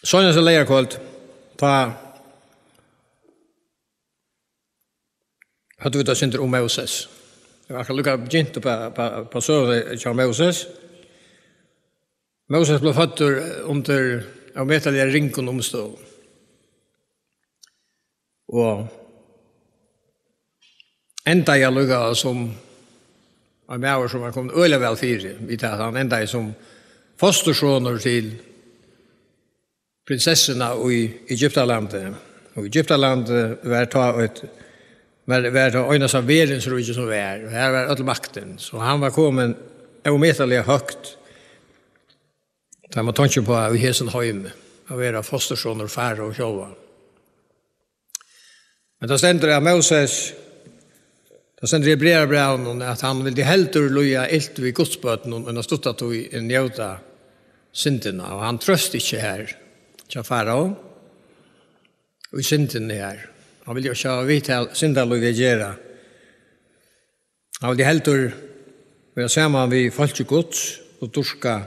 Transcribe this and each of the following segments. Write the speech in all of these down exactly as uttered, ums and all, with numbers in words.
Seinasta leygarkvøld, tá høvdu vit eitt sindur um Móses. Eg var akkurát líka begynt upp á, upp á, upp á søguna hjá Móses. Móses bleiv føddur undir ómetaliga ringum umstøðum. Og endaði allíkavæl sum ein maður, sum var komin øgiliga væl fyri, við tað at hann endaði sum fostursonur til prinsessuna í Egyptalandi. Og Egyptaland var tá eitt, var, var tá einasta verðins ríki sum var, og har var øll maktin. So hann var komin ómetaliga høgt, tá man tenkir uppá í hesum heimi, at vera fostursonur Farao sjálvan. Men tað stendur av Móses, tað stendur í Hebrearabrævinum, at hann vildi heldur líða ilt við Guds børnum enn at stutta tíð njóta syndina, og hann treivst ikki her hjá Farao, í syndini her. Hann vildi ikki hava við tað syndalívið at gera. Hann vildi heldur vera saman við fólki Guds og dýrka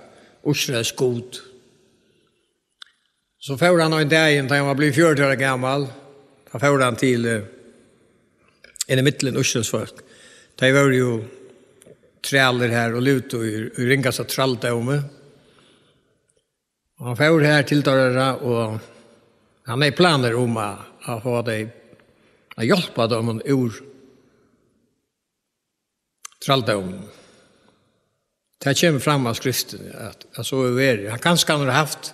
Ísraels Gud. So fór hann ein dagin, tá hann var blivin fjøruti ára gamal, tá fór hann til, eh, inn í millum Ísraels fólk. Tey vóru jú trælir her og livdu í, í ringasta trældómi. Og hann fór her til teirra, og hann hevði planir um at, at fáa tey, at hjálpa teimum úr trældóminum. Tað kemur fram av skriftini, at, at so hevur verið. Hann kanska hann hevur havt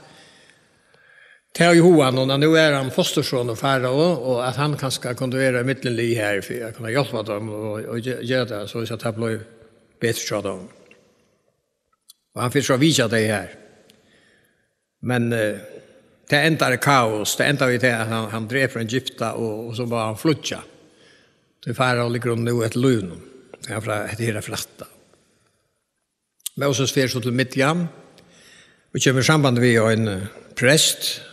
tað í huganum, at nú er hann fostursonur Farao, og at hann kanska kundi vera millumlið her fyri at kunna hjálpa teimum og, og ge-, gera tað, so at tað bleiv betri hjá teimum. Og hann fer so at vitja tey her. Men, eh, tað endar í kaos. Tað endar við tað, at hann, hann drepur ein egypta, og, og so má hann flýggja. Tí Farao liggur honum nú eftir lívinum. Tað er frá, hetta her er frætta. Móses fer so til Midjan og kemur í samband við ein, eh, prest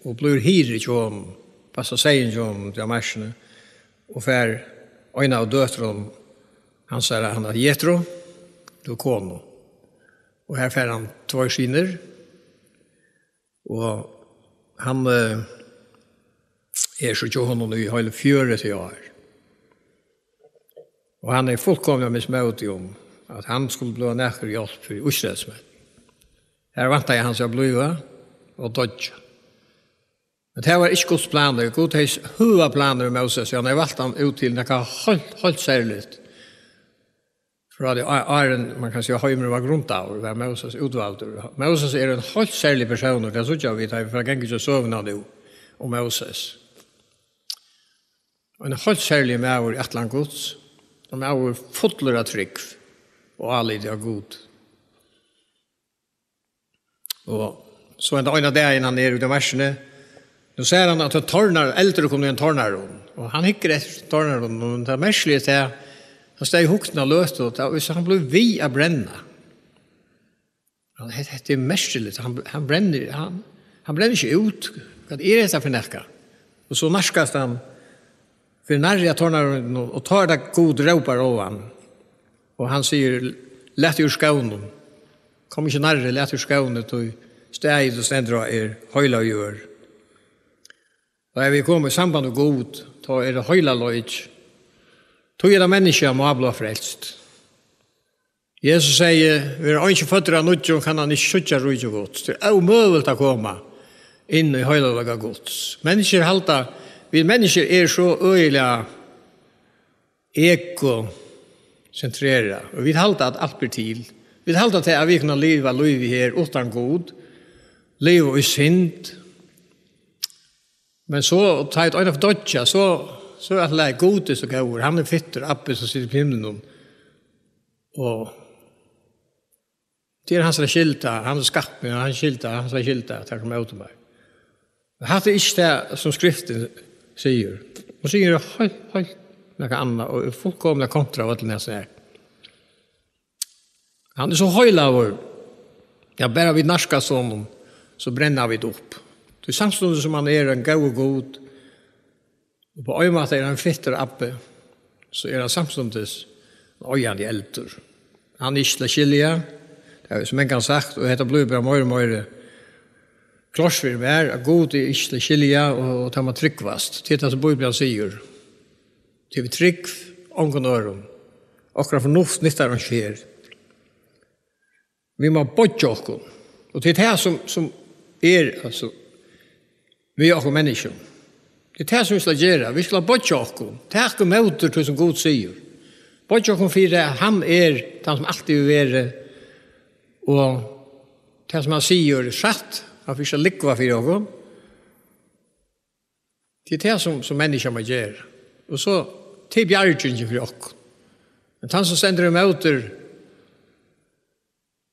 og blívur hirði hjá honum, passar seyðin hjá honum úti á markini, og fær eina av døtrum hansara, hann æt Jetro, til konu. Og her fær hann tveir synir, og hann, eh, er so hjá honum í heili fjøruti ár. Og hann er fullkomiliga mismótigur um, at hann skuldi blíva nakra hjálp fyri Ísraelsmenn. Her væntaði hann seg at blíva og doyggja. Men tað var ikki Guds planur. Gud hevði s-, høgar planir við Móses, og hann hevði valt hann út til nakað heilt, heilt serligt. Frá tí á-, áðrenn, man kann siga, heimurin var grundaður, var Móses útvaldur. Móses er ein heilt serligur persónur, tað síggja vit, tá vit fara at ganga í søguna nú um Móses. Ein heilt serligur maður í ætlan Guds, ein maður fullur av trúgv og áliti á Gud. Og so hendir eina dagin, hann er úti á markini, nú sær hann, at ein tornar-, eldur er komin í ein tornarunn, og hann hyggur eftir tornarunninum, men tað merkiliga er tað, hann stendur í hugna løtu, og tað, hann blívur við at brenna. Hann, he-, hetta er merkiligt, hann, hann brennur, hann, hann brennur ikki út, hvat er hetta fyri nakað? Og so nærkast hann fyri nærri at tornarunninum, og tá er tað Gud rópar á hann. Og hann sigur: "Lat teg úr skónum. Kom ikki nærri, lat teg úr skónum, tí staðið tú stendur á er heilag jørð." Tá vit koma í samband við Gud, tá er tað heilagleiki. Tí er tað menniskjað má blíva frelst. Jesus segði: "Verður eingin føddur av nýggjum, kann hann ikki síggja ríki Guds." Tað er ómøguligt at koma inn í heilagleika Guds. Menniskjur halda, vit menniskjur eru so øgiliga egosentrerað, og vit halda, at alt ber til. Vit halda til, at vit kunnu liva lívið her uttan Gud, liva í synd. Men so, tá ið ein doyggja, so, so er alt í lagi. Gud er so góður, hann er fittur, Abbi, sum situr í himlinum. Og tað er hansara skylda, hann er skapt meg, hann er skylda, hansara skylda, at taka ímóti mær. Men hatta er ikki tað, sum Skriftin sigur. Hon sigur heilt, heilt nakað annað og er fullkomiliga kontra av øllum hesum her. Hann er so heilagur, ja, bara vit nærkast honum, so brenna vit upp. Tí samstundis sum hann er ein góður Gud, og á ein máta er hann fittur Abbi, so er hann samstundis ein oyðandi eldur. Hann er ikki til at skilja, tað havi eg so mangan sagt, og hetta blívur bara meira og meira klárt fyri mær, at Gud er ikki til at skilja, og, og tað má trúgvast. Tað er tað, sum Bíblian sigur. Tað er við trúgv, ongum øðrum. Okkara fornuft nyttar einki her. Vit má boyggja okkum. Og tað er tað, sum, sum er, altso, við okkum menniskjum. Tað er tað, sum vit skulu gera. Vit skulu boyggja okkum. Taka ímóti tí, sum Gud sigur. Boyggja okkum fyri, at hann er tann, sum altíð hevur verið, og tað, sum hann sigur, er satt. Hann fer ikki at lúgva fyri okkum. Tað er tað, sum, sum menniskjan má gera. Og so, tað er bjargingin fyri okkum. Men tann, sum stendur ímóti,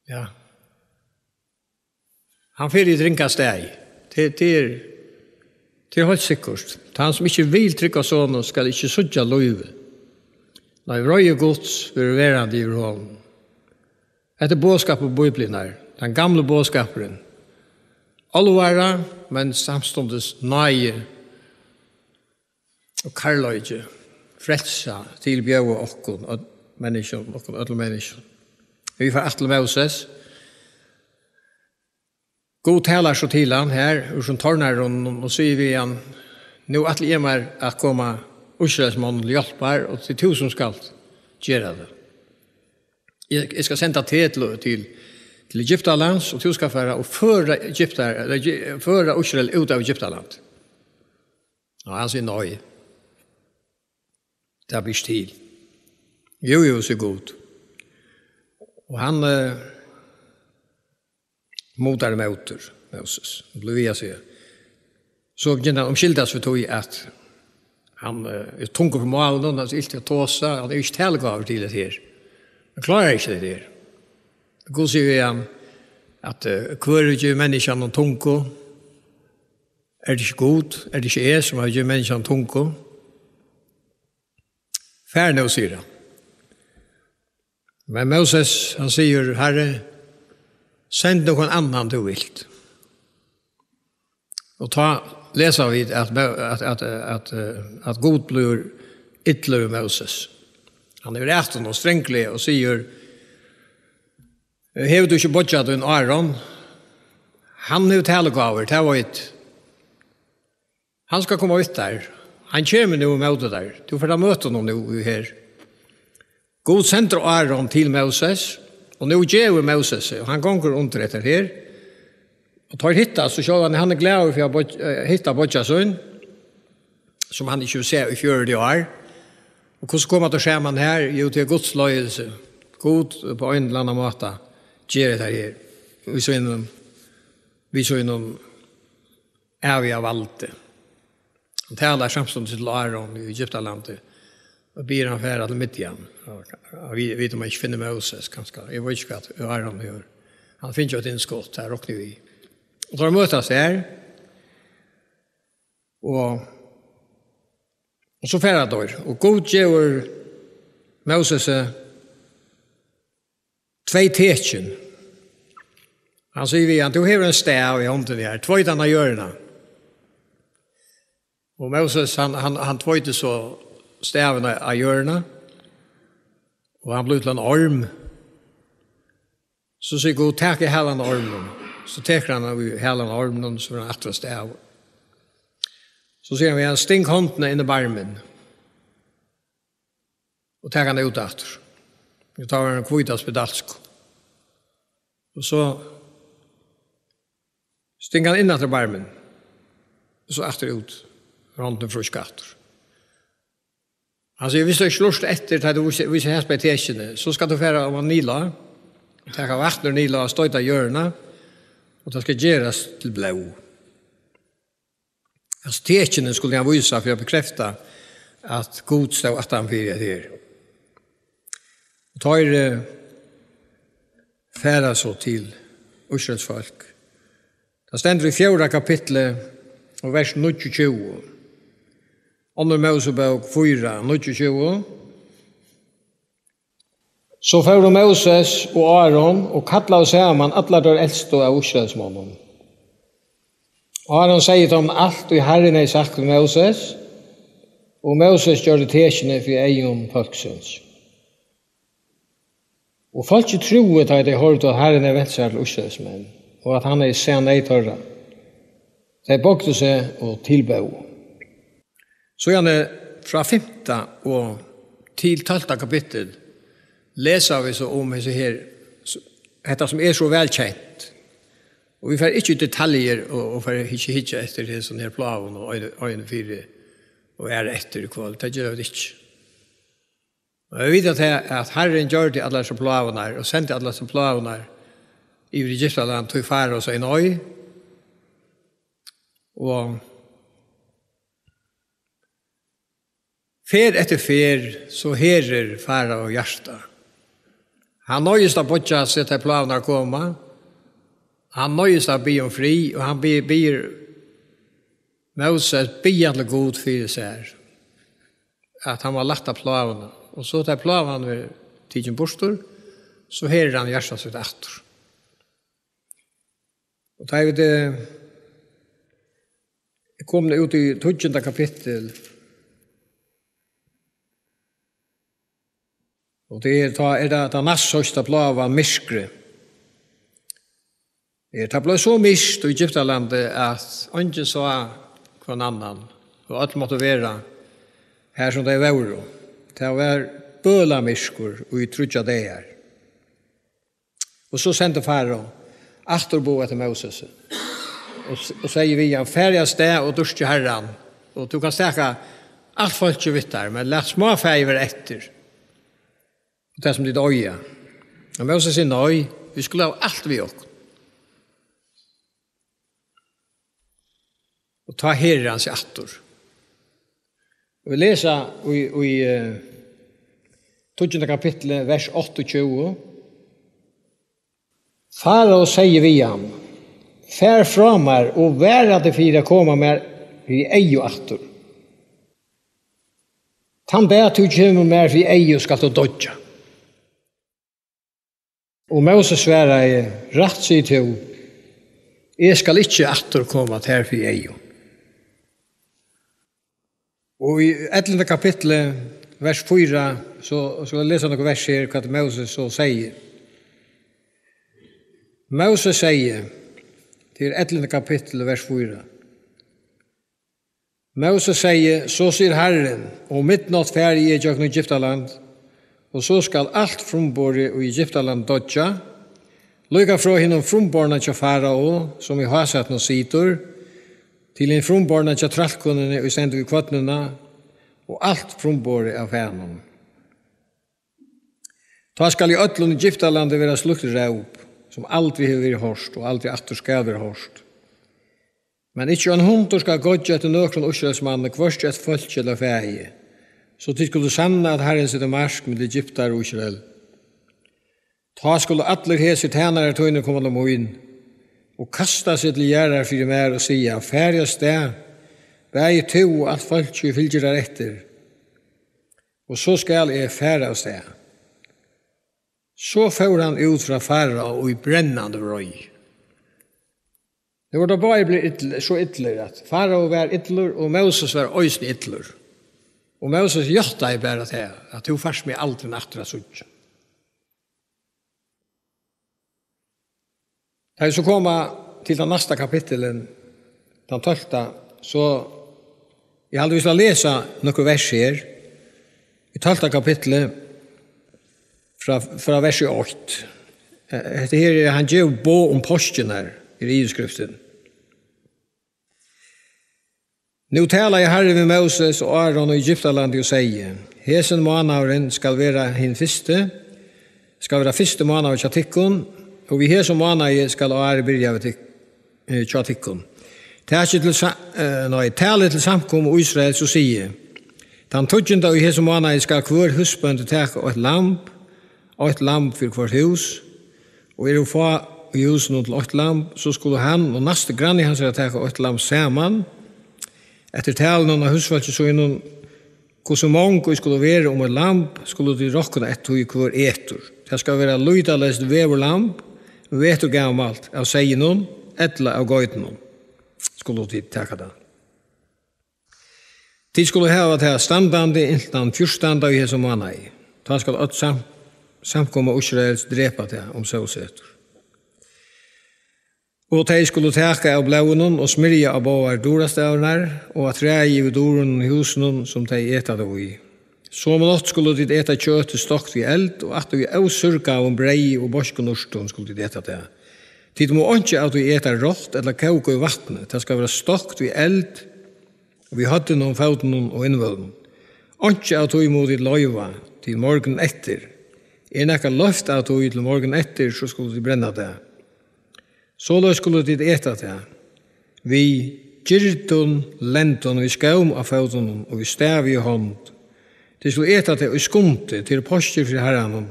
ja, hann fer í eitt ringt stað. Tað, tað er, tað er heilt sikkurt. Tann, sum ikki vil trúgva Sonin, skal ikki síggja lívið. Nei, vreiði Guds verður verandi yvir honum. Hetta er boðskapur Bíbliunnar, tann gamli boðskapurin. Álvara, men samstundis náði og kærleiki, frelsa til bjóða okkum, øll-, menniskjum, okkum øllum menniskjum. Vit fara aftur til Móses. Gud talar so til hann her, úr sum tornar, og, og sigur við hann: "Nú ætli eg mær at koma Ísraelsmonnum til hjálpar, og tað er tú, sum skalt gera tað. Eg, eg skal senda teg til, til, til Egyptalands, og tú skal fara og føra Egyptar, ella Egy-, føra Ísrael út av Egyptalandi." Og hann sigur: "Nei, tað ber ikki til." "Jú, jú," sigur Gud. Og hann, eh, mutar ímóti Móses, og blívur við at siga. So begynnar hann at umskyldast við tí, at hann, eh, er tungur fyri málinum, hann er ilt at tosa, hann er ikki talgáður til hetta her. Hann klárar ikki hetta her. Gud sigur við hann, at, eh, hvør hevur givið menniskjanum tungu? Er tað ikki Gud? Er tað ikki eg, sum havi givið menniskjanum tungu? "Far nú," sigur hann. Men Móses, hann sigur: "Harri, send nøkran annan, tú vilt." Og tá lesa vit, at, at, at, at, eh, at Gud blívur illur við Móses. Hann er við honum strangur og sigur: "Hevur tú ikki boyggjað tín Áron? Hann hevur talugávur, tað veit. Hann skal koma við tær. Hann kemur nú ímóti tær. Tú fert at møta honum nú her." Gud sendir Áron til Móses, og nú gevur Móses seg, og hann gongur undir hetta her. Og teir hittast, so sjálvandi hann er glaður fyri at boyg-, eh, hitta beiggja sín, sum hann ikki hevur sæð í fjøruti ár. Og hvussu koma teir saman her? Jú, tað er Guds leiðsla. Gud á ein ella annan máta ger hetta her. Við sínum, við sínum æviga valdi. Hann talar samstundis til Áron í Egyptalandi og biður hann fara til Midian. Og, og vit, vita um hann ikki finnur Móses, kanska. Eg veit ikki, hvat Áron hevur. Hann finnur eitt innskot, tað rokni eg við. Og teir møtast her. Og, og so fara teir. Og Gud gevur Móses, eh, tvey tekin. Hann sigur við hann: "Tú hevur ein stav í hondini her, tveit hann á jørðina." Og Móses, hann, hann, hann tveitir so stavin á, á jørðina, og hann blívur til ein orm. So sigur Gud: "Tak í halan á orminum." So tekur hann í halan á orminum, so er hann aftur ein stavur. So sigur hann við hann: "Sting hondina inn í barmin." Og taka hann út aftur. Og tá var hann hvítur og spedalskur. Og so stinga hann inn aftur í barmin. Og so aftur út. Hondin frísk aftur. Hann sigur: "Viss tú ikki lurtar eftir, tá tú vísir, vísir hesi bæði tekini, so skalt tú fara oman Nil á, taka vatn úr Nil á og stoyta á jørðina, og tað skal gerast til blóð." Altso, tekini skuldi hann vísa fyri at bekrefta, at Gud stóð aftan fyri hetta her. Og teir, eh, fara so til Ísraels fólk. Tað stendur í fjórða kapitli og vers níggjuogtjúgu. Onnur Mósebók fýra, níggjuogtjúgu. So fóru Móses og Áron og kallaðu saman allar teir elstu av Ísraelsmonnum. Áron segði teimum alt, ið Harrin hevði sagt við Móses, og Móses gjørdi tekini fyri eygum fólksins. Og fólkið trúði, tá ið tey hoyrdu, at Harrin hevði vent sær til Ísraelsmenn, og at hann hevði sæð neyð teirra. Tey boygdu seg og tilbóðu. Síðani frá fimta og til tólvta kapittul lesa vit so um hesi her, s-, hetta sum er so væl kent. Og vit fara ikki í detaljur og, og fara ikki hyggja eftir hesum her plágum og ein, ein fyri og aðra eftir í kvøld. Tað gera vit ikki. Og vit vita at, at Harrin gjørdi allar hesar plágurnar og sendi allar hesar plágurnar yvir Egyptaland, tí Farao segði nei. Og ferð eftir ferð, so herðir Farao hjartað. Hann noyðist at boyggja seg, tá plágurnar koma. Hann noyðist at biðja um frið, og hann bi-, biður Móses biðja til Gud fyri sær, at hann má lætta pláguna. Og so, tá plágan verður tikin burtur, so herðir hann hjarta sítt aftur. Og tá vit, eh, komnir út í tíggjunda kapittul, og tað er, tá er tað, tað næstsíðsta plágan, myrkrið. Eh, tað bleiv so myrkt í Egyptalandi, at eingin sá hvønn annan, og øll máttu vera har, sum tey vóru. Tað var bølamyrkur í tríggjar dagar. Og so sendi Farao aftur boð eftir Mósesi og, s-, og segði við hann: "Far avstað og dýrka Harran, og tú kanst taka alt fólkið við tær, men lat smáfæið vera eftir, og tað sum tit eiga." Og Móses sigur: "Nei, vit skulu hava alt við okkum." Og tá herðir hann seg aftur. Og vit lesa í, í, eh, tíggjunda kapitli, vers áttaogtjúgu. Farao segði við hann: "Far frá mær og vara teg fyri at koma mær fyri eygu aftur. Tann dag tú kemur mær fyri eygu, skalt tú doyggja." Og Móses svaraði: "Rætt sigur tú, eg skal ikki aftur koma tær fyri eygu." Og í ellivta kapitli, vers fýra, so, so skal eg lesa nøkur vers her, hvat Móses so segði. Móses segði, til ellivta kapitli, vers fýra. Móses segði: "So sigur Harrin: Um midnátt fari eg gjøgnum Egyptaland, og so skal alt frumborið í Egyptaland doyggja, líka frá hinum frumborna hjá Farao, sum í hásætinum situr, til hin frumborna hjá trælkonuni, ið stendur við kvørnina, og alt frumborið av fænum. Tá skal í øllum Egyptalandi vera slíkt róp, sum aldri hevur verið hoyrt og aldri aftur skal vera hoyrt. Men ikki ein hundur skal goyggja eftir nøkrum Ísraelsmanni, hvørki eftir fólki ella fæi, so tit skulu sanna, at Harrin setir mark millum Egyptar og Ísrael. Tá skulu allir hesir tænarar tínir koma til mín og kasta seg til jarðar fyri mær og siga: Far avstað, bæði tú og alt fólkið, ið fylgir tær eftir, og so skal eg fara avstað." So fór hann út frá Farao í brennandi vreiði. Nú vóru teir báðir blivnir ill-, so illir, at Farao var illur, og Móses var eisini illur. Og Móses játtaði bara tað, at: "Tú fært meg aldrin aftur at síggja." Tá vit so koma til tað næsta kapittulið, tað tólvta, so eg haldi, vit skulu lesa nøkur vers her. Í tólvta kapitli, frá, frá versi eitt. Eh, hetta her er, hann gevur boð um páskirnar, er yvirskriftin. Nú talaði Harrin við Móses og Áron í Egyptalandi og segði: Hesin mánaðurin skal vera hin fyrsti, skal vera fyrsti mánaður hjá tykkum, og við hesum mánaði skal árið byrja við tyk-, eh, hjá tykkum. Takið til sa-, eh, nei, talið til samkomu Ísraels og sigið: Tann tíggjunda í hesum mánaði skal hvør húsbóndi taka eitt lamb, eitt lamb fyri hvørt hús, og eru fá í húsinum til eitt lamb, so skulu hann og næsti granni hansara taka eitt lamb saman, eftir talinum á húsfólki sínum. Hvussu mong ið skulu vera um eitt lamb, skulu tit rokna eftir tí, hvør etur. Tað skal vera lýtaleyst veðurlamb, veturgamalt av seyðinum ella av geitunum, skulu tit taka tað. Tit skulu hava tað standandi inntil tann fjúrtanda í hesum mánaði. Tá skal øll sam-, samkoma Ísraels drepa tað um sólsetur. Og tey skulu taka av blóðinum og smyrja á báðar durastavirnar og afturat yvir durunum í húsinum, sum tey eta tað í. Somu nátt skulu tit eta kjøtið stokt við eld, og aftur við ósúrgaðum breyði og beiskum urtum skulu tit eta tað. Tit mugu einki av tí eta rátt ella kókað í vatni, tað skal vera stokt við eld, við høvdinum, fótunum og innvølinum. Einki av tí mugu tit loyva til morgunin eftir. Er nakað loyvt av tí til morgunin eftir, so skulu tit brenna tað. Soleiðis skulu tit eta tað: við girdum lendum, við skóm á fótunum og við stavi í hond. Tit skulu eta tað í skundi, til páskir fyri Harranum.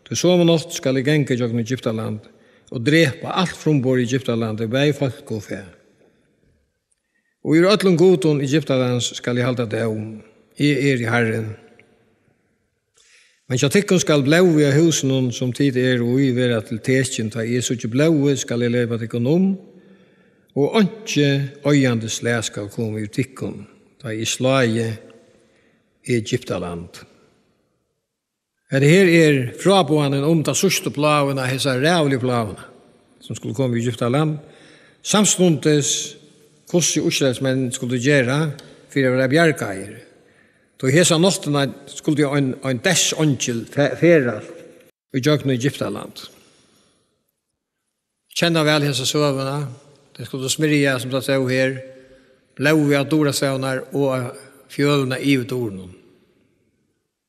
Tí somu nátt skal eg ganga ígjøgnum Egyptaland og drepa alt frumborið í Egyptalandi, bæði fólk og fæ. Og yvir øllum gudum Egyptalands skal eg halda dóm. Eg eri Harrin. Men hjá tykkum skal blóðið á húsunum, sum tit eru í, vera til tekin. Tá eg síggi blóðið, skal eg leypa tykkum um, og einki oyðandi slag skal koma yvir tykkum, tá eg slái Egyptaland. Hetta her er fráboðanin um ta síðstu pláguna, hesa ræðuligu pláguna, sum skuldi koma í Egyptaland. Samstundis, hvussu Ísraelsmenn skuldu gera fyri at verða bjargaðir. Tí hesa náttina skuldi ein, ein deyðseingil fe-, ferðast ígjøgnum Egyptaland. Kenna væl hesa søguna. Tey skuldu smyrja, sum tað stóð her, blóðið á durastavirnar og á fjølina yvir durunum.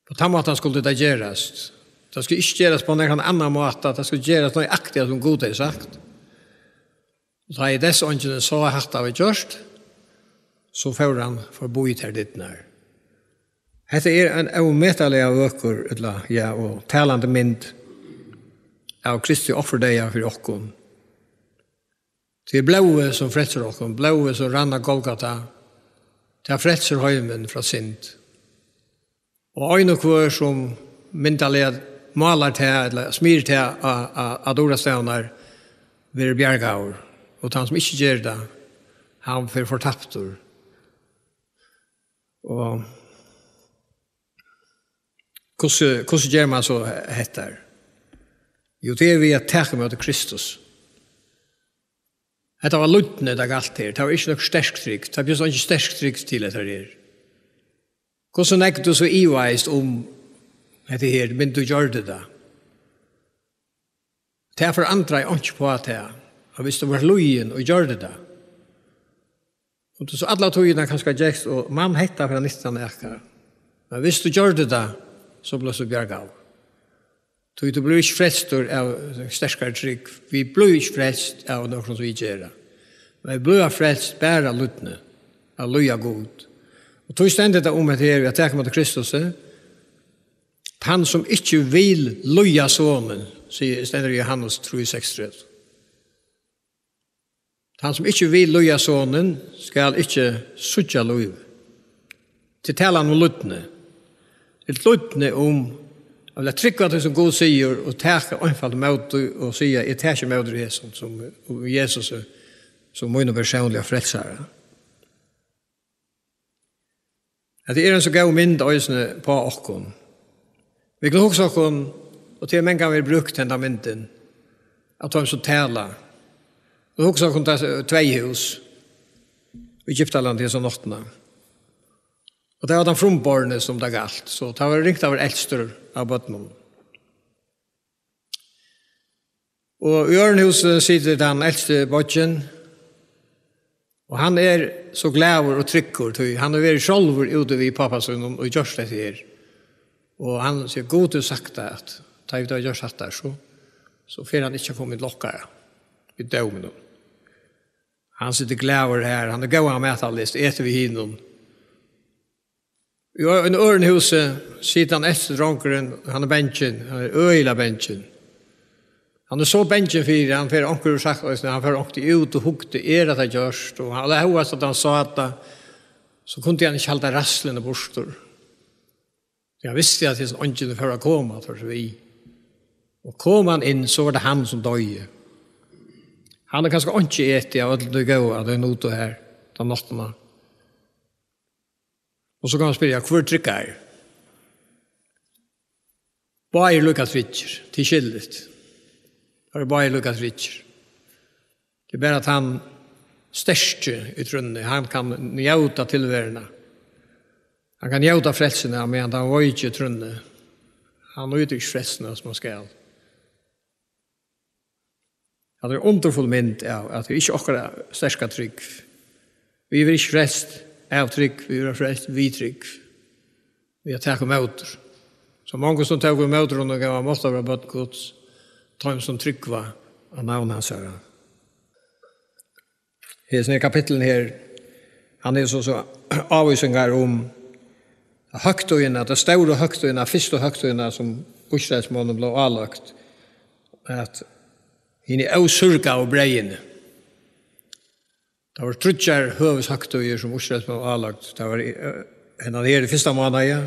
Á tann mátan skuldi tað gerast. Tað skuldi ikki gerast á nakran annan máta, tað skuldi gerast nøyaktigt, sum Gud hevði sagt. Og tá ið deyðseingilin sá, at hatta var gjørt, so fór hann forbí tær dyrnar. Hetta er ein ómetaliga vøkur, ella, ja, og talandi mynd av Kristi offurdeyða fyri okkum. Tað er blóðið, sum frelsir okkum, blóðið, sum rann á Golgata, tað frelsir heimin frá synd. Og ein og hvør, sum myndaliga málar tað, ella smyr tað á, á, á durastavirnar, verður bjargaður. Og tann, sum ikki ger tað, hann fer fortaptur. Og hvussu, hvussu ger mann so hetta? Jú, tað er við at taka ímóti Kristus. Hetta var lydni, tað galt her. Tað var ikki nokk sterk trúgv. Tað bjóðast einki sterk trúgv til hetta her. Hvussu nógv tú so ivaðist um hetta her, men tú gjørdi tað. Tað forandrar einki á tað, at viss tú var lýðin og gjørdi tað, og tú so alla tíðina kanska gekst og man hetta fyri at nytta nakað, men viss tú gjørdi tað, so bleivst tú bjargaður. Tí tú blívur ikki frelstur av sterkari trúgv. Vit blíva ikki frelst av nøkrum sum vit gera. Men vit blíva frelst bara av lydni, av lýða Gud. Og tí stendur tað um hetta her, við at taka ímóti Kristusi. Tann sum ikki vil lýða Sonin, sigur, stendur í Jóhannes trý seksogtretivu. Tann sum ikki vil lýða Sonin, skal ikki síggja lív. Tað er talan um lydni. Tað er lydni um at vilja trúgva tí sum Gud sigur og taka einfalt ímóti og siga, eg taki ímóti hesum sum, og Jesus sum mín persónliga frelsara. Hetta er ein so góð mynd eisini uppá okkum. Vit kunnu hugsa okkum, og tað er mangan verið brúkt, henda myndin, av teimum sum tala. Og hugsa okkum tað, tvey hús í Egyptalandi hesa náttina. Og tað var tann frumborni, sum tað galt. So tað var ringt at vera elstur av børnum. Og í øðrum húsi situr tann elsti beiggin, og hann er so glaður og tryggur, tí hann hevur verið sjálvur úti við pápa sínum og gjørt hetta her. Og hann sigur, Gud hevur sagt tað, at tá vit hava gjørt hatta, so, so fer hann ikki at koma inn til okkara við dóminum. Hann situr glaður her, hann hevur góðan matarlyst, etur við hinum. Í ø-, einum øðrum húsi situr hann elsti drongurin, hann er bangin, hann er øgiliga bangin. Hann er so bangin fyri, hann fer, onkur hevur sagt eisini, hann fer onkuntíð út og hugdi, er hetta gjørt? Og hann, hóast at hann sá tað, so kundi hann ikki halda ræðsluna burtur. Tí hann visti, at hesin eingilin fór at koma, at fara við. Og kom hann inn, so var tað hann, sum doyði. Hann hevur kanska einki etið av øllum tí góða, tey nutu her, ta náttina. Og so kann man spyrja, hvør er tryggari? Báðir líka tryggir, tað er skiligt. Teir eru báðir líka tryggir. Bara at hann sterki í trúnni, hann kann njóta tilveruna. Hann kann njóta frelsuna, meðan hann veiki í trúnni. Hann nýtur ikki frelsuna sum hann skal. Tað er undurfull mynd av, at tað er ikki okkara sterka trúgv. Vit verða ikki frelst av trúgv, vit verða frelst við trúgv. Við at taka ímóti. So mongum sum tóku ímóti honum, gav hann mátt at vera børn Guds, teimum sum trúgva á navn hansara. Hesin her kapitulin her, hann er so, so ávísingar um høgtíðina, ta stóru høgtíðina, fyrstu høgtíðina, sum Ísraelsmonnum bleiv álagt, at hini ósúrgaðu breyðini. Tað vóru tríggjar høvuðshøgtíðir, sum Ísraelsmonnum álagt. Tað var, eh, hendan her í fyrsta mánaði,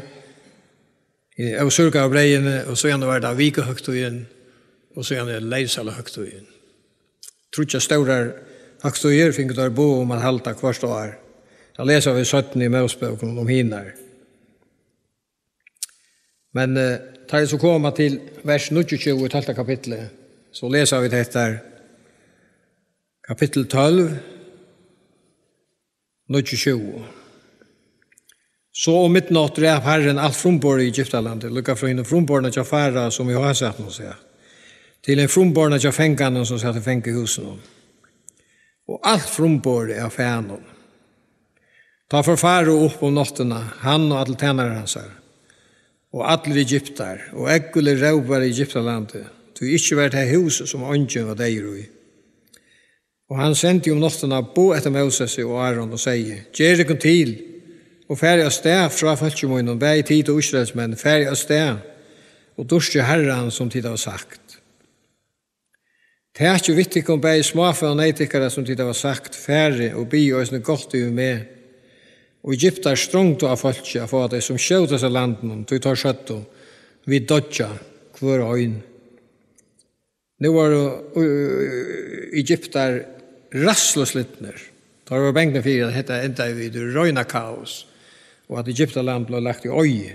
hini ósúrgaðu breyðini, og síðan var tað vikuhøgtíðin, og síðan er leyvsalahøgtíðin. Tríggjar stórar høgtíðir fingu teir boð um at halda hvørt ár. Tað lesa vit seinni í Mósebókunum um hinar. Men, eh, tá vit so koma til vers níggjuogtjúgu í tólvta kapitli, so lesa vit hetta her. Kapittul tólv, níggjuogtjúgu. So um midnátt drap Harrin alt frumborið í Egyptalandi, líka frá hinum frumborna hjá Farao, sum í hásætinum sat, til hin frumborna hjá fanganum, sum sat í fangahúsinum, og alt frumborið av fænum. Tá fór Farao upp um náttina, hann og allir tænarar hansara, og allir Egyptar, og ógvuliga rópaðu í Egyptalandi, tí ikki var tað hús, sum eingin var deyður í. Og hann sendi um náttina boð eftir Mósesi og Áron og segði: Gerið tykkum til, og farið av stað frá fólki mínum, bæði tit og Ísraelsmenn, farið av stað og dýrkið Harran, sum tit hava sagt. Takið við tykkum bæði smáfæ og neyt tykkara, sum tit hava sagt, farið og biðið eisini gott yvir meg. Og Egyptar strongdu á fólkið at fáa tey sum skjótast av landinum, tí teir søgdu: Vit doyggja, hvør og ein. Nú vóru, uh, Egyptar ræðsluslitnir. Teir vóru bangnir fyri, at hetta endaði við tí reina kaos, og at Egyptaland bleiv lagt í oyði.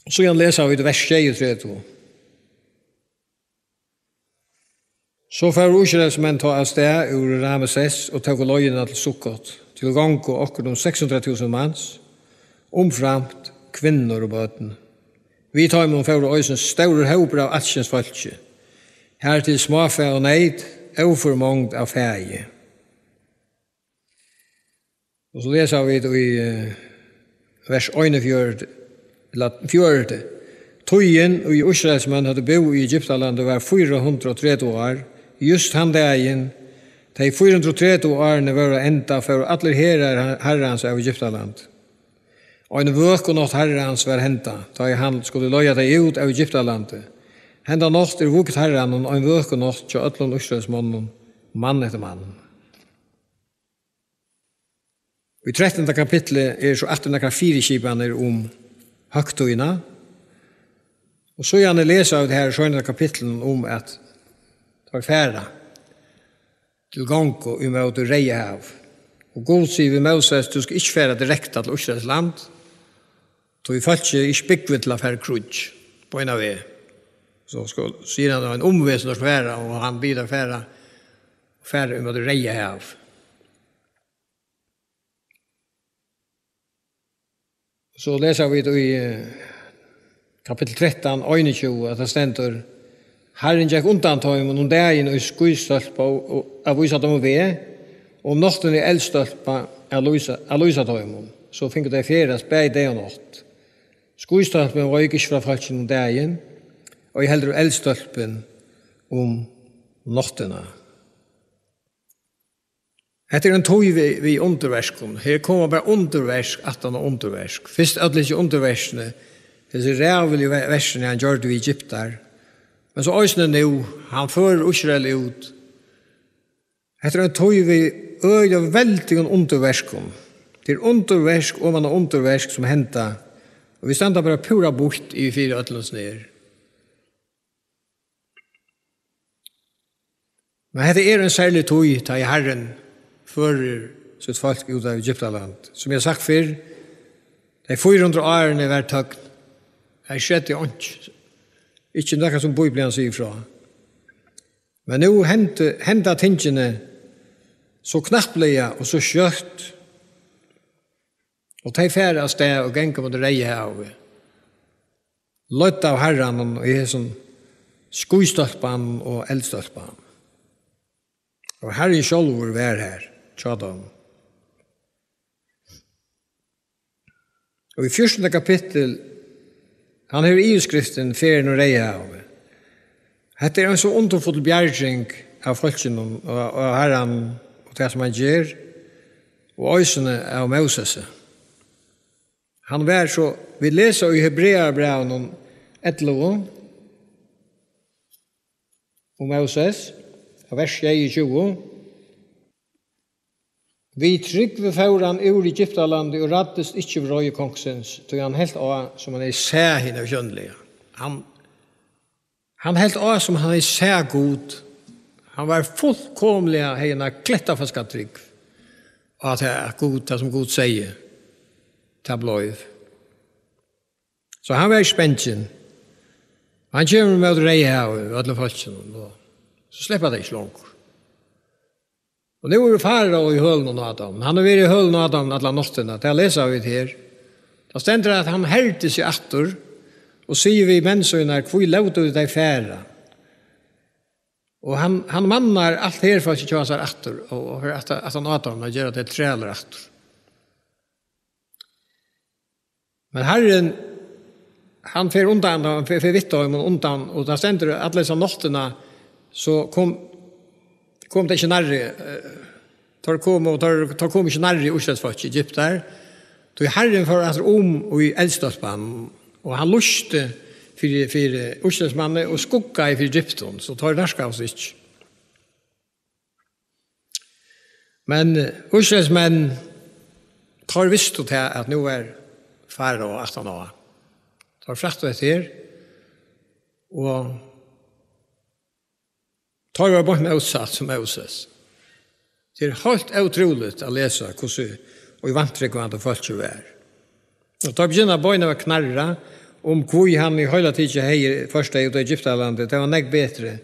Síðan lesa vit vers sjeyogtretivu. So fóru Ísraelsmenn tá av stað úr Rameses og tóku leiðina til Sukkot, til gongu okkurt um seks hundrað túsund mans, umframt kvinnur og børn. Við teimum fóru eisini stórur hópur av alskyns fólki, hartil smáfæ og neyt, ófør mongd av fæi. Og so lesa vit í, eh, vers einogfjøruti, ella fjøruti. Tíðin, ið Ísraelsmenn høvdu búð í Egyptalandi, var fýra hundrað og tretivu ár. Júst tann dagin, tey fýra hundrað og tretivu árini vóru at enda, fóru allir herar Harrans av Egyptalandi. Ein vøkunátt Harrans var henda, tá ið hann skuldi leiða tey út av Egyptalandi. Henda nátt er vígd Harranum, ein vøkunátt hjá øllum Ísraelsmonnum, mann eftir mann. Í trettanda kapitli eru so aftur nakrar fyriskipanir um høgtíðina. Og síðani lesa vit her í seinasta kapitlinum um, at teir fara til gongu ímóti Reyðahav. Og Gud sigur við Móses: Tú skalt ikki fara direkta til Ísraels land, tí fólkið er ikki búgvið til at fara í kríggj beinan veg. So skal, sigur hann, ein umveg sum teir skulu fara, og hann biður teir fara, fara ímóti Reyðahav. So lesa vit í, eh, kapittul trettan, einogtjúgu, at tað stendur: Harrin gekk undan teimum um dagin í skýstólpa og, og at vísa teimum veg, og um náttina í eldstólpa at lýsa, at lýsa teimum. So fingu tey ferðast bæði dag og nátt. Skýstólpin veik ikki frá fólkinum um dagin, og ei heldur eldstólpin um náttina. Hetta er ein tíð við, við undurverkum. Her koma bara undurverk aftan á undurverk. Fyrst øll hesi undurverkini, hesi ræðuligu ve-, verkini, hann gjørdi við Egyptar. Men so eisini nú, hann førir Ísrael út. Hetta er ein tíð við øgiliga veldigum undurverkum. Tað er undurverk oman á undurverk, sum henda. Og vit standa bara púra býtt yvir fyri øllum, sum er. Men hetta er ein serlig tíð, tá ið Harrin førir sítt fólk út av Egyptaland. Sum eg havi sagt fyrr, tey fýra hundrað árini var tøgn. Har skeiddi einki. Ikki nakað, sum Bíblian sigur frá. Men nú hendi, henda tingini so knappliga og so skjótt, og tey fara av stað og ganga móti Reyðahavi, leidd av Harranum í hesum skýstólpan og eldstólpan. Og Harrin sjálvur var har hjá teimum. Og í fjúrtanda kapittul, hann hevur yvirskriftin Ferðin um Reyðahavið. Hetta er ein so undurfull bjarging av fólkinum og, og Harranum og tað, sum hann ger, og eisini av Mósesi. Hann var so, vit lesa í Hebrearabrævinum ellivu um Móses, av vers sjeyogtjúgu: Við trúgv fór hann úr Egyptalandi og ræddist ikki við reiði kongsins, tí hann helt á, sum hann hevði sæð hin ósjónliga. Hann, hann helt á, sum hann hevði sæð Gud. Hann var fullkomiliga, hevði eina klettafaska trúgv á tað, at Gud, tað sum Gud segði, tað bleiv. So hann var ikki bangin. Hann kemur móti Reyðahavi og øllum fólkinum, og so sleppa tey ikki longur. Og nú er Farao í hølunum á teimum. Hann hevur verið í hølunum á teimum alla náttina. Tað lesa vit her. Tá stendur, at hann herdi seg aftur og sigur við menn sínar: Hví lótu tit tey fara? Og hann, hann mannar alt herfólkið hjá sær aftur og, og fer aftur, aftan á teimum at gera tey trælir aftur. Men Harrin, hann fer undan, hann fer, fer við teimum undan, og tað stendur, alla hesa náttina, so kom, kom tað ikki nærri, eh, teir komu, og teir, teir komu ikki nærri Ísraelsfólki Egyptar, tí Harrin fór aftur um í eldstólpan, og hann lýsti fyri, fyri Ísraelsmanni og skuggaði fyri Egyptum, so teir nærkaðust ikki. Men, eh, Ísraelsmenn, teir vistu tað, at nú var Farao aftan á. Teir frættu hetta her, og teir vóru beint mótsatt sum Móses. Tað er heilt ótrúligt at lesa, hvussu í vantrúgvandi fólkið var. Og tá begynna beinar at knarra um, hví hann í heila tikið hevði ført tey út av Egyptalandi. Tað var nógv betri,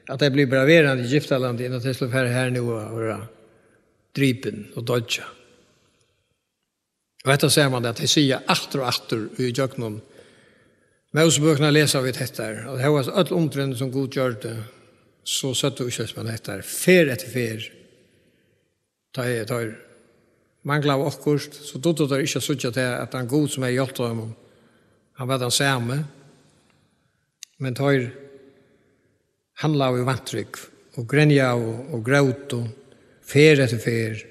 at tey blivu bara verandi í Egyptalandi, enn at tey skuldu fara har nú og vera dripin og doyggja. Og hetta sær mann, at tey siga aftur og aftur í gjøgnum Mósebøkurnar, lesa vit hetta her, at hóast øll undrini, sum Gud gjørdi, so søgdu Ísraelsmenn hetta her, ferð eftir ferð. Tá ið teir manglaðu okkurt, so dugdu teir ikki at síggja tað, at tann Gud, sum hevði hjálpt teimum, hann var tann sami. Men teir handlaðu í vantrúgv og grenjaðu og grótu ferð eftir ferð.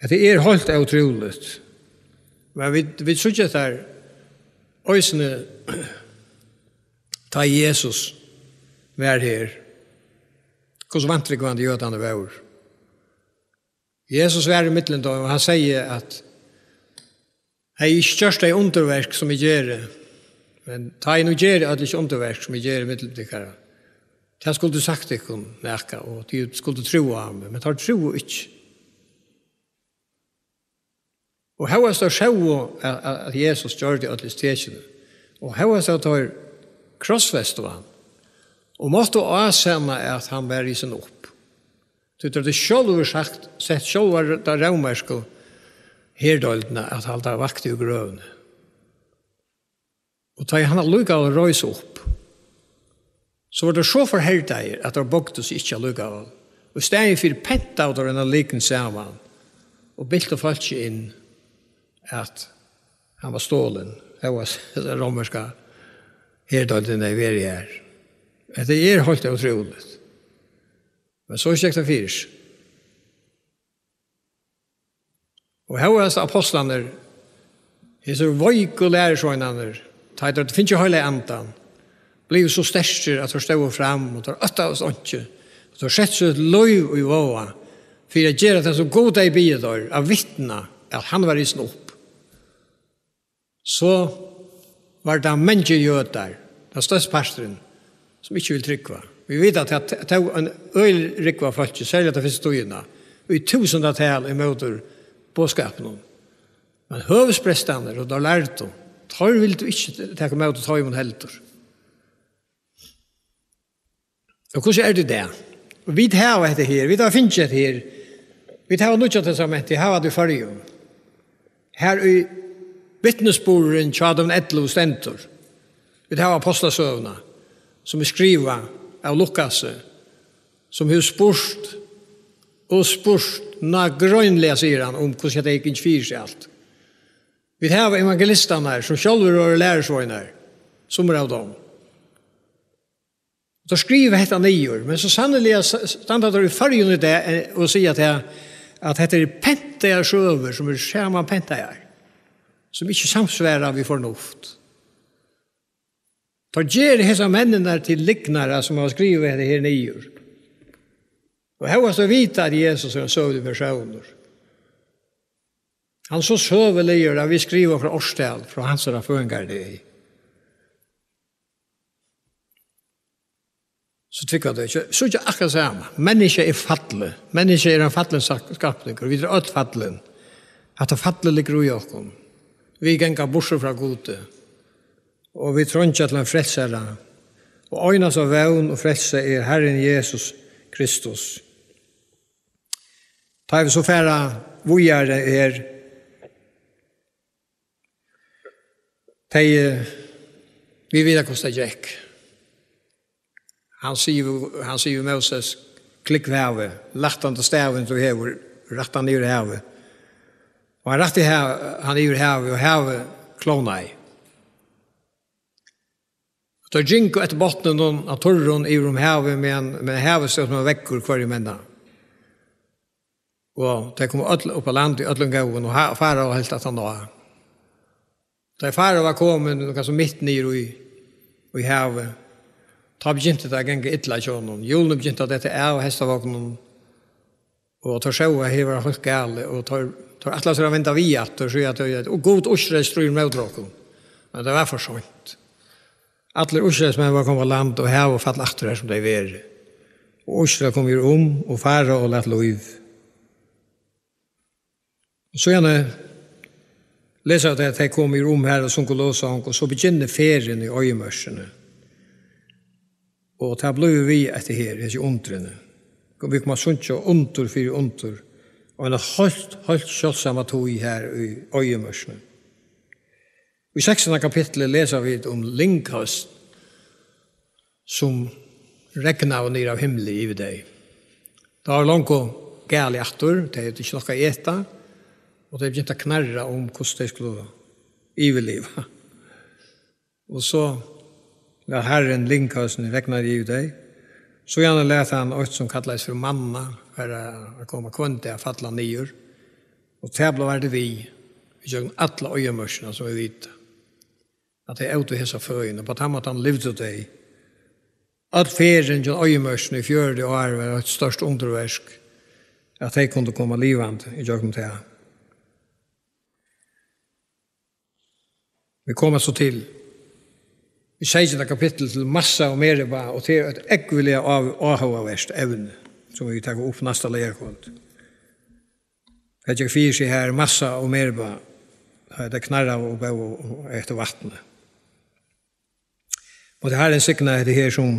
Hetta er heilt ótrúligt. Men vit, vit síggja hetta her eisini, tá Jesus var her, hvussu vantrúgvandi jødarnir vóru. Jesus var í millum teimum, og hann segði, at: Hevði eg ikki gjørt tey undurverk, sum eg geri, men tá eg nú geri øll hesi undurverk, sum eg geri í millum tykkara, tað skuldi sagt tykkum nakað, og tit skuldu trúð á meg, men teir trúðu ikki. Og hóast teir sóu, at, at, at Jesus gjørdi øll hesi tekini, og hóast at teir krossfestu hann, og máttu ásanna, at hann var risin upp, tí teir høvdu sjálvir sagt, sett sjálvar ta rómversku herdeildina at halda vakt í grøvini. Og tá ið hann allíkavæl reis upp, so vóru teir so forherdaðir, at teir boygdu seg ikki allíkavæl. Og í staðin fyri pentaðu teir eina lygn saman og biltu fólkið inn, at hann var stolin, hóast rómverska herdeildin hevði verið har. Hetta er heilt ótrúligt. Men so gekk tað fyri seg. Og hóast apostlarnir, hesir veiku lærisveinarnir, tá ið teir fingu Heilaga Andan, blivu so sterkir, at teir stóðu fram, og teir óttaðust einki, og teir settu sítt lív í váða fyri at gera tað, sum Gud hevði biðið teir, at vitna, at hann var risin upp. So var tað mangir jødar, tann størsti parturin, sum ikki vil trúgva. Vit vita, at tað t-, tók ein øgiliga rúgvu av fólki, serliga ta fyrstu tíðina, í túsundatal ímóti boðskapinum. Men høvuðsprestarnir og teir lærdu, teir vildu ikki taka ímóti teimum heldur. Og hvussu er tað í dag? Og vit hava hetta her, vit hava fingið hetta her. Vit hava Nýggja Testamentið, hava tað í Føroyum. Har í vitnisburðurin hjá teimum ellivu stendur. Vit hava Ápostlasøguna, sum er skrivað av Lukasi, sum hevur spurt og spurt, nágreiniliga, sigur hann, um hvussu hetta gekk fyri seg alt. Vit hava evangelistarnar, sum sjálvir vóru lærisveinar, summir av teimum. Og teir skriva hetta niður, men so sanniliga s-, standa teir í Føroyum í dag, eh, og siga at, at hetta eru pentaðar søgur, sum eru samanpentaðar, sum ikki samsvara við fornuft. Teir gera hesar menninar til lygnarar, sum hava skrivað hetta her niður. Og hóast teir vita, at Jesus er ein søguligur persónur, hann er so søguligur, at vit skriva frá árstal, frá hansara føðingardegi. So trúgva teir ikki. So er akkurát sama. Menniskjað er fallið. Menniskjað er ein fallin sak-, skapningur. Vit eru øll fallin. Hatta fallið liggur í okkum. Vit ganga burtur frá Gudi. Og vit treingja til ein frelsara. Og einasta vón og frelsa er Harrin Jesus Kristus. Tá vit so fara víðari her, tey, eh, vit vita, hvussu tað gekk. Hann sigur, hann sigur við Móses: "Klúgv havið, lætta hann til stavin, tú hevur, rætta hann yvir havið." Og hann rætti ha-, hann yvir havið, og havið klovnaði. Teir gingu eftir botninum á turrum yvir um havið, meðan, meðan havið stóð sum ein veggur hvørjumegin. Og tey komu øll upp á land í øllum góðum, og ha-, Farao helt aftan á. Tá Farao var komin, kanska mitt niður í, í havið, tá begynti tað at ganga illa hjá honum. Hjólini begyntu at detta av hestavagnunum, og teir sóu, at her var heilt galið, og teir, teir ætlaðu sær at venda við aftur, siga at, og Gud Ísraels stríðir móti okkum. Men tað var for seint. Allir Ísraelsmenn vóru komnir á land, og havið fall aftur har, sum tey vóru. Og Ísrael kom yvir um, og Farao læt lív. Og síðani lesa vit, at tey komu yvir um har og sungu lovsang, og so begynnar ferðin í oyðimørkini. Og tað blívur við eftir her, hesi undrini. Og vit koma at síggja undur fyri undur, og eina heilt, heilt sjáldsamar tíðir her í oyðimørkini. Í sekstanda kapitli lesa vit um lynghøsn, sum regnaðu niður av himli yvir tey. Tað var longu galið aftur, tey høvdu ikki nokk at eta, og tey begyntu at knarra um, hvussu tey skuldu yvirliva. Og so læt Harrin lynghøsnina regna yvir tey. Síðani læt hann eitt, sum kallaðist fyri manna, fara at koma hvønn dag, falla niður. Og tað bleiv við, ígjøgnum alla oyðimørkina, sum vit vita, at tey ótu hesa føðina. Á tann mátan livdu tey. Øll ferðin gjøgnum oyðimørkina í fjøruti ár var eitt stórt undurverk, at tey kundu koma livandi ígjøgnum tað. Vit koma so til, í sekstanda kapitli, til Massa og Meriba, og tað er eitt ógvuliga áh-, áhugavert evni, sum vit taka upp næsta leygarkvøld. Tað gekk fyri seg her, Massa og Meriba, har tey knarraðu og bóðu eftir vatni. Og tað Harrin signaði hetta her, sum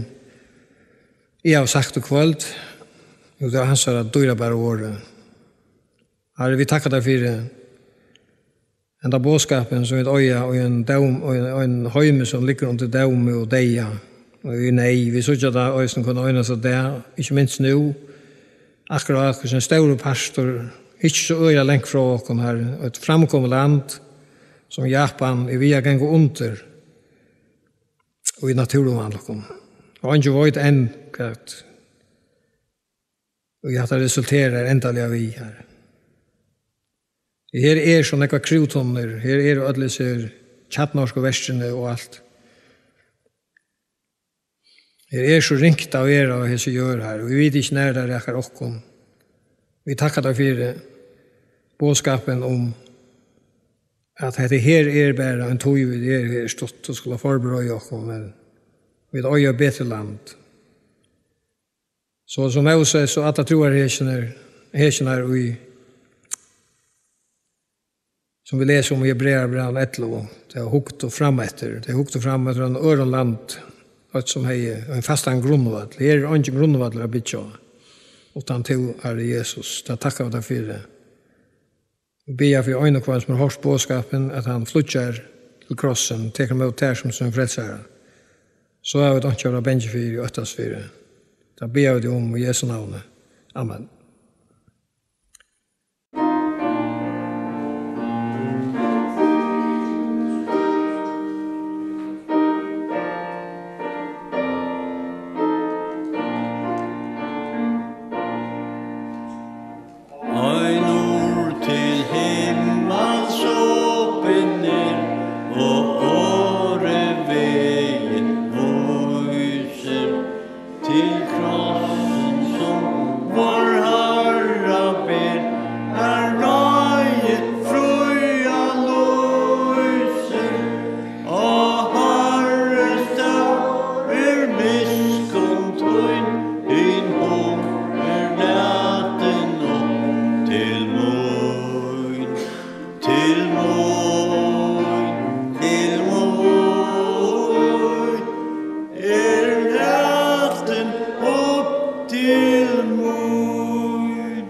eg havi sagt í kvøld, og tað var hansara dýrabara orð. Harri, vit takka tær fyri henda boðskapin, sum vit eiga, og ein dóm, og ein, ein heimi, sum liggur undir dómi og deyða, og í neyð. Vit síggja tað eisini hvønn einasta dag, ikki minst nú, akkurát hvussu ein stórur partur, ikki so øgiliga langt frá okkum, har eitt framkomið land sum Japan er við at ganga undir í náttúruvanlukkum. Og eingin veit enn, hvat, og hatta resulterar endaliga við her. Her er so nógvar krúttunnur, her eru øll hesi kjarnorkuverkini og alt. Her er so ringt at vera á hesi jørð her, og vit vita ikki, nær tað rakar okkum. Vit takka tær fyri boðskapin um, at hetta her er bara ein tíð, vit eru her stutt og skulu forbereiða okkum, men vit eiga betri land. So sum Móses og allar trúarhetjurnar, hetjurnar í, sum vit lesa um í Hebrearabrævinum ellivu, tey hugdu fram eftir, tey hugdu fram eftir einum øðrum landi, Eitt sum hevði ein fastan grundvøll. Her er eingin grundvøllur at byggja á, uttan tú, Harri Jesus. Tað takka vit tær fyri. Vit biðja fyri ein og hvønn sum hevur hoyrt boðskapin, at hann flýggjar til krossin, tekur ímót tær sum sín frelsara. So hava vit einki at vera bangin fyri og óttast fyri. Tað biðja vit um í Jesu navni. Amen. Ein urð til himmals opin er, og orðið vegin vísir. Til krossin, sum vor Harra ber, har náði fría lýsir. Á Harri, stór er miskunn tín, hin hurð er latin upp til mín. Til mín, til mín, er latin upp til mín.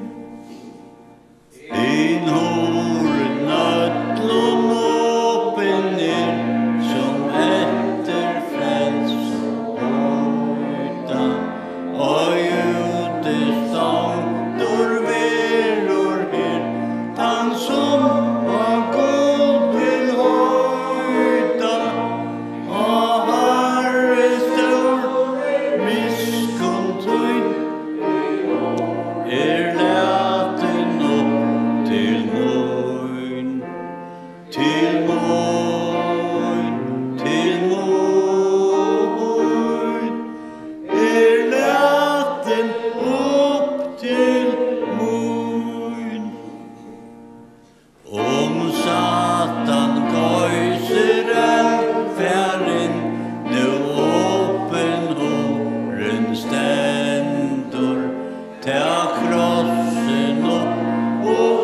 Hin hurðin øllum opin er, sum eftir frelsu leita. Ei útistongdur verður her, tann sum á Gud vil heita. Á Harri, stór miskunn tín, er latin upp til mín. Til mín, til mín, er latin upp til mín. Um Satan goysir enn, far inn, nú opin hurðin stendur. Tak krossin upp og